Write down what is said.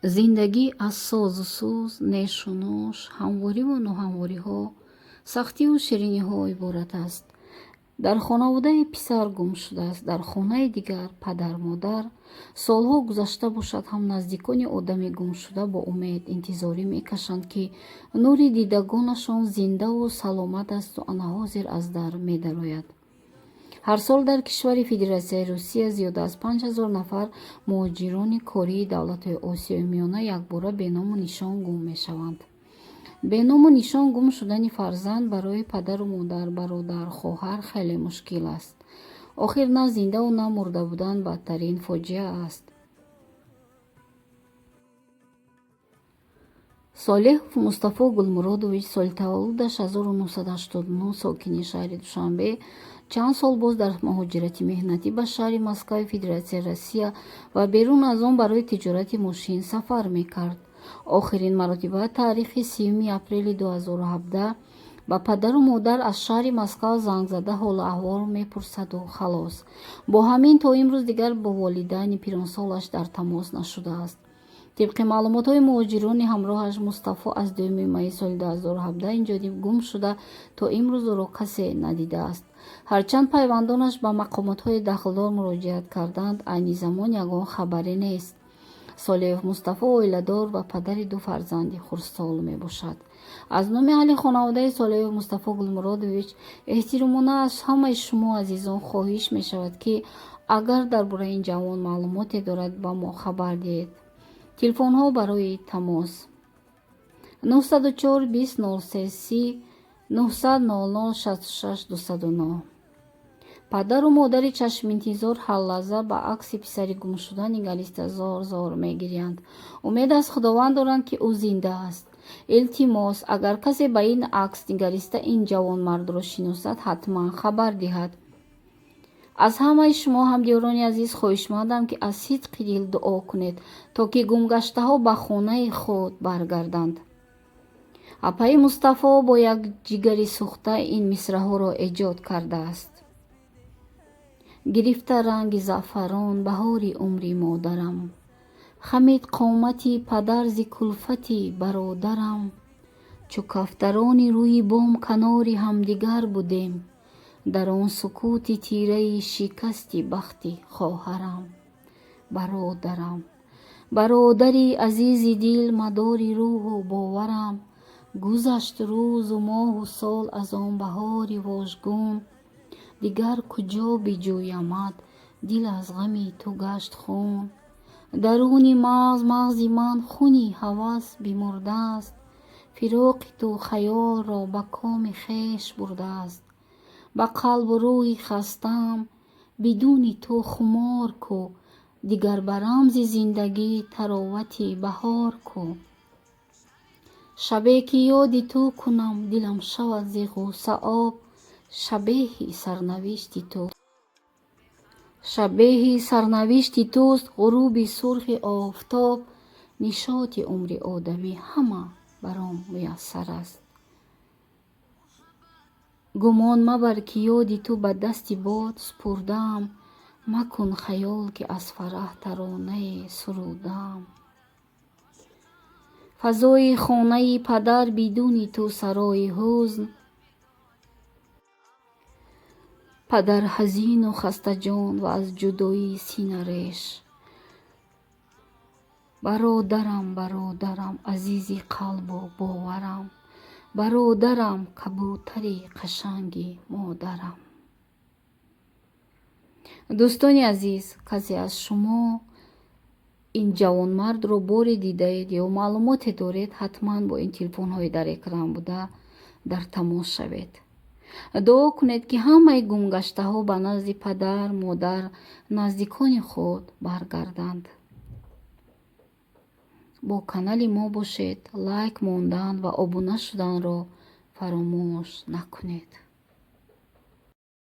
Зиндагӣ аз созу сӯз, нешу нӯш, ҳамвориву ноҳамвориҳо, сахтиву шириниҳо иборат аст. Дар хонаводае писар гум шудааст, дар хонаи дигар падар-модар. Солҳо гузашта бошад ҳам, наздикони одами гумшуда бо умед интизорӣ мекашанд, ки нури дидагонашон зиндаву саломат асту ана ҳозир аз дар медарояд. Ҳар сол дар кишвари Федератсияи Русия зиёда аз 5000 нафар муҳоҷирони кории давлатҳои Осиёи Миёна якбора беному нишон гум мешаванд. Беному нишон гум шудани фарзанд барои падару модар, бародар, хоҳар хеле мушкил аст. Охир на зиндаву на мурда будан бадтарин фоҷиа аст. Солеҳов Мустафо Гулмуродович, соли таваллудаш 1989, сокини шаҳри Душанбе, чанд сол боз дар муҳоҷирати меҳнатӣ ба шаҳри Москваи Федератсияи Россия ва берун аз он барои тиҷорати мошин сафар мекард. Охирин маротиба таърихи 30 апрели 2017 ба падару модар аз шаҳри Москва занг зада ҳолу аҳвол мепурсаду халос. Бо ҳамин то имрӯз дигар бо волидайни пиронсолаш дар тамос нашудааст. Тибқи маълумотҳои муҳоҷирони ҳамроҳаш, Мустафо аз 2 майи соли 2017 инҷониб гум шуда, то имрӯз ӯро касе надидааст. Ҳарчанд пайвандонаш ба мақомотҳои дахлдор муроҷиат карданд, айни замон ягон хабаре нест. Солеҳов Мустафо оиладор ва падари ду фарзанди хурдсол мебошад. Аз номи аҳли хонаводаи Солеҳов Мустафо Гулмуродович эҳтиромона аз ҳамаи шумо азизон хоҳиш мешавад, ки агар дар бораи ин ҷавон маълумоте дорад, ба мо хабар диҳед. Телефонҳо барои тамос: 904 20 03 30, 900 00 66 209. Падару модари чашминтизор ҳар лаҳза ба акси писари гумшуда нигариста зор-зор мегирянд. Умед аз Худованд доранд, ки ӯ зинда аст. Илтимос, агар касе ба ин акс нигариста ин ҷавонмардро шиносад, ҳатман хабар диҳад. Аз ҳамаи шумо ҳамдиёрони азиз хоҳишмандам, ки аз сидқи дил дуо кунед, то ки гумгаштаҳо ба хонаи худ баргарданд. Апаи Мустафо бо як ҷигари сӯхта ин мисраҳоро эҷод кардааст. Гирифта ранги заъфарон баҳори умри модарам, хамид қомати падар зи кулфати бародарам. Чу кафтарони рӯи бом канори ҳамдигар будем, дар он сукути тираи шикасти бахти хоҳарам. Бародарам, бародари азизи дил, мадори рӯҳу боварам, гузашт рӯзу моҳу сол аз он баҳори вожгун. Дигар куҷо биҷӯямат, дил аз ғами ту гашт хун. Даруни мағз мағзи ман хуни ҳавас бимурдааст, фироқи ту хаёлро ба коми хеш бурдааст. Ба қалбу рӯҳи хастаам бидуни ту хумор ку, дигар ба рамзи зиндагӣ таровати баҳор ку. Шабе ки ёди ту кунам, дилам шавад зи ғусса об, шабеҳи сарнавишти ту. Шабеҳи сарнавишти туст ғуруби сурхи офтоб, нишоти умри одамӣ ҳама бар он муяссар аст. Гумон мабар, ки ёди ту ба дасти бод супурдаам, макун хаёл, ки аз фараҳ таронае сурудаам. Фазои хонаи падар бидуни ту сарои ҳузн, падар ҳазину хастаҷон ва аз ҷудоӣ синареш. Бародарам, бародарам, азизи қалбу боварам, бародарам, кабутари қашанги модарам. Дӯстони азиз, касе аз шумо ин ҷавонмардро боре дидаед ё маълумоте доред, ҳатман бо ин телефонҳои дар экран буда дар тамос шавед. Дуо кунед, ки ҳамаи гумгаштаҳо ба назди падар, модар, наздикони худ баргарданд. Бо канали мо бошед, лайк мондан ва обуна шуданро фаромӯш накунед.